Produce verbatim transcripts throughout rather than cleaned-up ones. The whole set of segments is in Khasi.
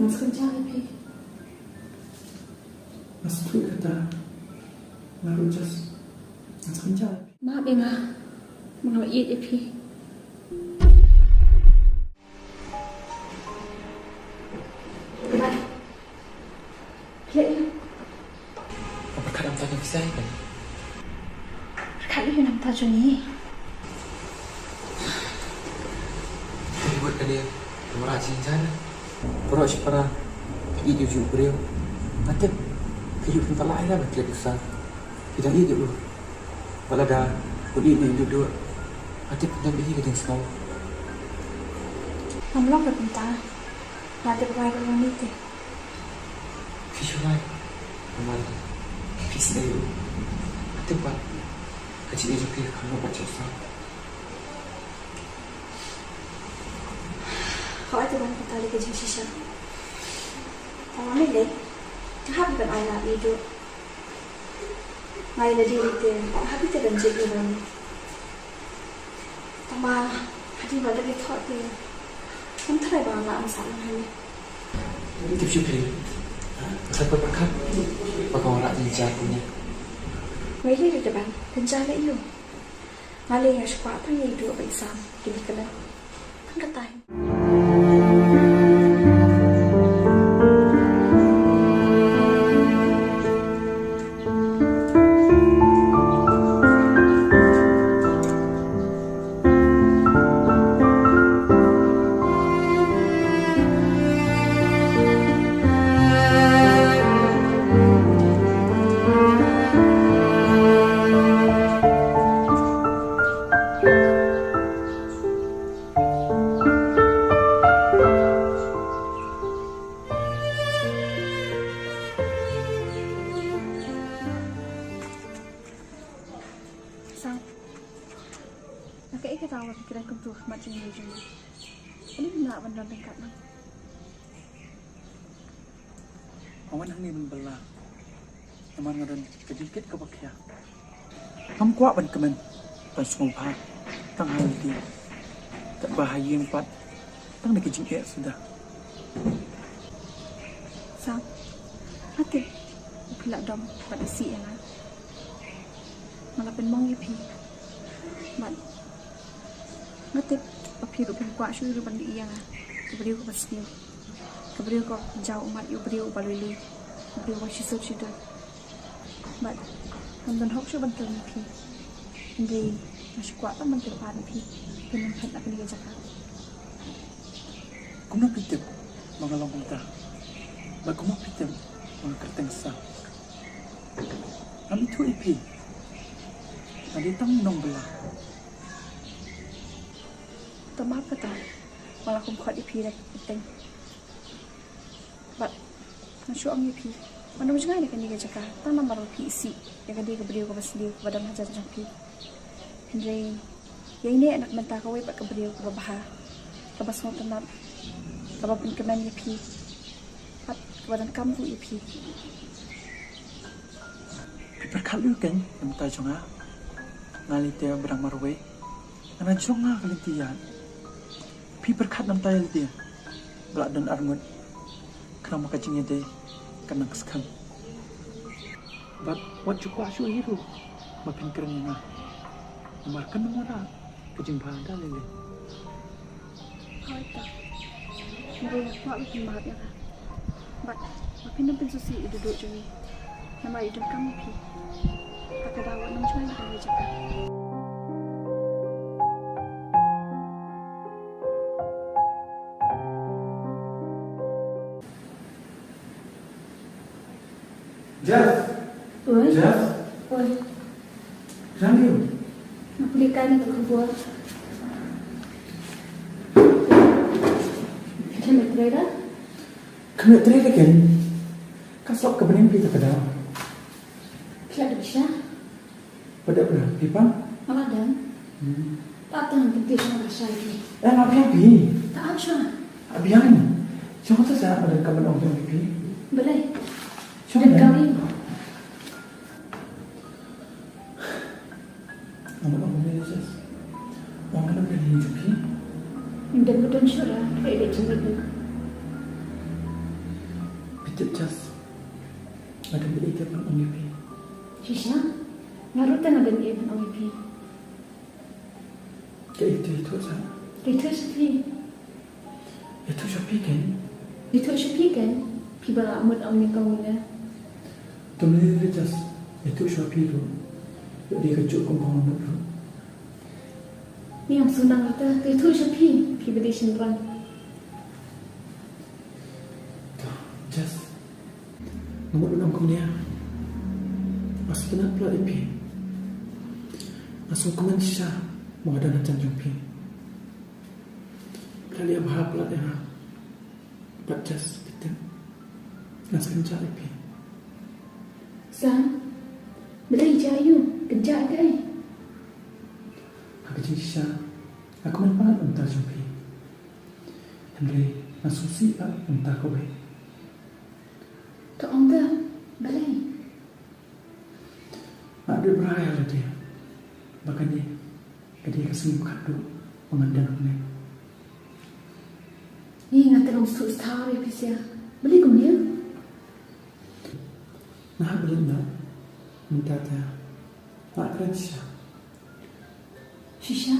Ngan skynja ïa phi. Nga sngewthuh kata. Nga ruh Jess. Ngan skynja ïa phi. Map ïa nga. Ma nga ïeit ïa phi. Bye. Khleh ïa. Pyrkhat namta jong phi sa ïa kan. Pyrkhat ïa namta jong ngi. Phi bud ka dei ka mrad jingjan. Baroh shipara ki ïeit ïa u briew. Nga tip phi ruh phin pat lah ïa ban klet ïa u Sam. Phi dang ïeit ïa u. Wat lada un ïeit ïa u duh duh, nga tip phin dang ïohi ka jingsngew. Ngam long ka bynta. Nga tip wai ka long ni te. Phi shu lai. Namar phi sdei u. Tip ba ka jingïeit jong phi ka kham noh bad jong u Sam. Hooid, te ban pynta ïa ka jingshisha. Tang ma me lei. Nga hap ban ai lad ïa u. Nga ïa lade te nga hap te ban jied ïa u. Tang ba hadien ba la dep ïathoh te ngam tharai ba nga lah ban sah lem hangne. Tip shuh phi. Nga sa pyrkhat ba ka wanrah jingïaid kumne. Wei lei te ban pynjah leh ïa u. Nga lei nga shu kwah tang ïa i Duh bad i Sam kin ïakynduh. Tang katta hi. Sam, nga kaei kata ba phi kren kumta ha khmat jong ngi jong ngi. Ani phi lah ban don ryngkat lang. Nga wan hangne ban bylla namar nga don ka jingkit kaba khia. Ngam kwah ban kmen ban sngewbha tang ha lade, katba ha ïing pat tang da ka jingeh suda. Sam, nga tip ba phi lah dom bad isih ïa nga. Nga la pynmong ïa phi bad nga tip ba phi ruh phim kwah shuh ruh ban ïohi ïa nga, ka briew kaba sniew, ka briew ka jaw ummat ïa u briew uba lui lui, u briew uba shisut shidur. Bad ngam don hok shuh ban kylli ïa phi. Hynrei nga shu kwah tang ban kyrpad ïa phi, phin nym phet na kane ka jaka. Kumno phi tip ba nga long kumta? Bad kumno phi tip ba nga kyrteng Sam? Ngam ithuh ïa phi. Nga dei tang u nongbylla. Tang map kata ba nga la khum khot ïa phi da ka kyrteng. Bad nga shu ong ïa phi, ngan ym jngai na kane ka jaka tang namar ba phi isih ïa kane ka briew kaba sniew kaba don hajan jong phi. Hynrei ïa ine na ka bynta kawei pat ka briew kaba bha, kaba sngewtynnat, kaba pynkmen ïa phi bad kaba donkam ruh ïa phi. Phi pyrkhat lem kein na ka bynta jong nga. Nga lei te ba dang marwei. Nga la jrong ha ka lynti ïaid. Phi pyrkhat namar ïa lade ba la don arngut, khnang ba ka jingïadei kan nang skhem. Bad wat ju kwah shuh hi ruh ba phin kren ïa nga, namar kan ym wanrah ka jingbha da lei lei. Hooid, nga ruh nga kwah ba phin map ïa nga. Bad ba phin nym pynsngewsih ïa i Duh Duh jong ngi, namar i donkam ïa phi. Ha ka daw wat nym jngai na kane ka jaka. Jeff. Oi. Jeff. Oi. Jang ïa u. Nga pule kai na ka khubor. Ka khmih trei da? Khmih trei da kein. Ka sop ka bneng phi ta ka daw. Phi la dep sha? Ba dep la phi pang? Nga la dep. Hmm. Pat tang pynti sha nga ka shai phi. Eh, nga biang phi. Ta ap sha. Nga biang. Sha nga sa sa nga dang kam ban ong biang phi. Balei? Sha nga dang kam phi. Nga ban ong balei Jess? Ong balei balei jong phi? Ym dei ba don shuh la, phi dei jingmut. Jess, nga don ei ban ong ïa phi. Shisha? Nga ruh te nga don ei ban ong ïa phi. Ka ïathuh, ïathuh sha. Ka ïathuh sha phi. Ïathuh sha phi kein. Ïathuh sha phi kein. Phi ba mut ong ïa ka ong ïa. To mynta Jess, ïathuh sha phi ruh. Ïa dei ka juk kum ka ong ruh. Ni ym sngewsih te, ka ïathuh sha phi, phi ba dei shynrang. To, Jess. Nga mut ban ong kumne. Nga sngewtynnat palat ïa phi. Nga sngewkmen shisha ba nga don hajan jong phi. Phi la leh bha palat ïa nga. Bad Jess, phi tip, nga sngewkmen ïa phi. Sam, balei jia ïa u, kynjah kaei? Ha ka jingshisha, nga kmen palat na ka bynta jong phi. Hynrei nga sngewsih palat na ka bynta kawei. To ong te, balei? Nga duwai ïa lade ba kane ka dei ka sngi kaba khatduh ba ngan don hangne. Ïa nga te long suk star ïa phi shisha. Balei kumne? Nga hap ban leit noh mynta te. Nga kren shisha. Shisha?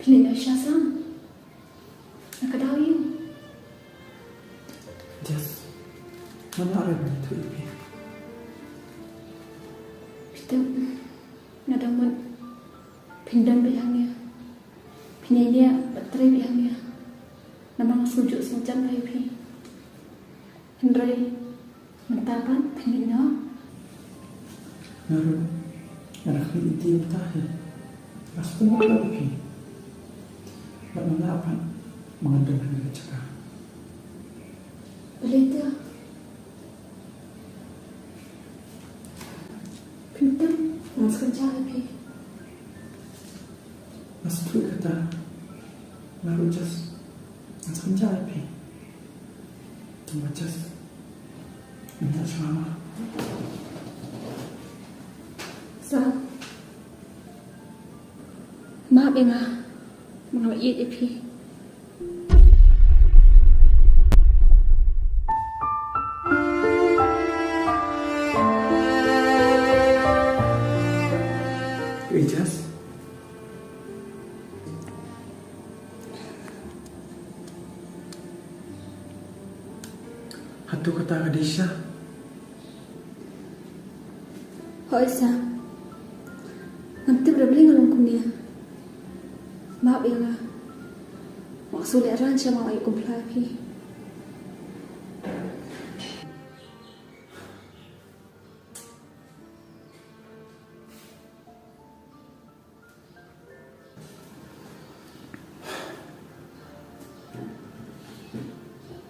Phi leit noh shisha Sam? Nga kdew ïa u. Jess, nga la rai ban ïathuh ïa phi. Phi tip, nga dang mut phin don beit hangne. Phin ïaineh bad trei beit hangne. Namar nga sngewjuh sngewjan ïa phi. Hynrei mynta pat phin leit noh. Nga ruh nga dang khmih lynti mynta hi. Nga sngewthuh ïa phi. Bad nga lah pat ba ngan don ha kane ka jaka. Balei te? Phin tip, nga sngewthuh ïa phi. Nga sngewthuh kata. Nga ruh Jess, nga sngewthuh ïa phi. Tang ba Jess, nga sngewthuh. Sam, map ïa nga. Nga la ïeit ïa phi. Ei Jess. Hato kata ka dei shisha? Hooid Sam. Ngam tip re balei nga long kumne. Map ïa nga. Nga shu lehrain sha ma nga ïa kumba phi.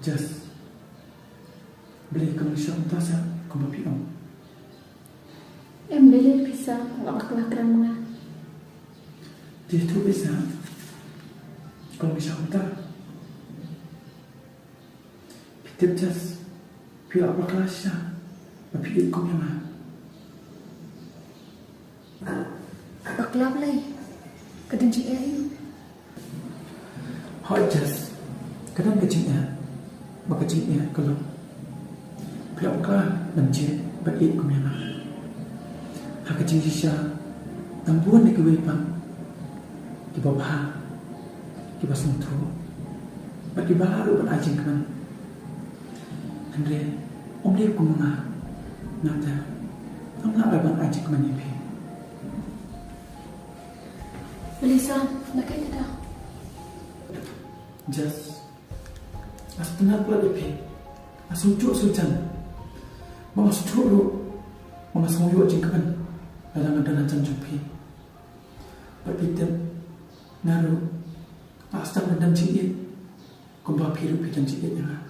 Jess. Balei kam shah kumta sha kumba phi ong? Em lei lei phi Sam, nga bakla kren ma nga. Te tu phi Sam. Kam shah kumta. Phi tip Jess, phi la bakla shisha ba phi ïeit kum ïa nga. Bakla balei? Ka don jingeh aïu? Hooid Jess, ka don ka jingeh, ba ka jingeh ka long phi la bakla ban jied bad ïeit kum ïa nga. Ha ka jingshisha, tang bun na kiwei pat kiba bha, kiba sngewthuh bad kiba lah ruh ban ai jingkmen. Hynrei ym dei kum nga, nga te ngam lah ban ai jingkmen ïa phi. Balei Sam, na kaei kata? Jess, nga sngewtynnat palat ïa phi. Nga sngewthuh sngewjan. Ba nga sngewthuh ruh ba nga sngewthuh jingkmen lada nga don hajan jong phi. Bad phi tip, nga ruh nga sdang ban don jingïeit kumba phi ruh phi don jingïeit ïa nga.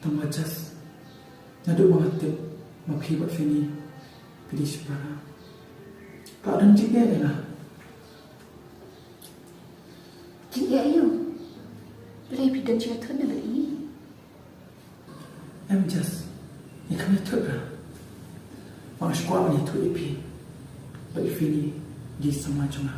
Tang ba Jess, naduh ba nga tip ba phi bad Fini phi dei shipara, ka don jingeh ïa nga. Jingeh aïu? Balei phi don jingïathuh ne balei? Em Jess, ïa kane thuh ra. Ba nga shu kwah ban ïathuh ïa phi ba i Fini i dei i samla jong nga.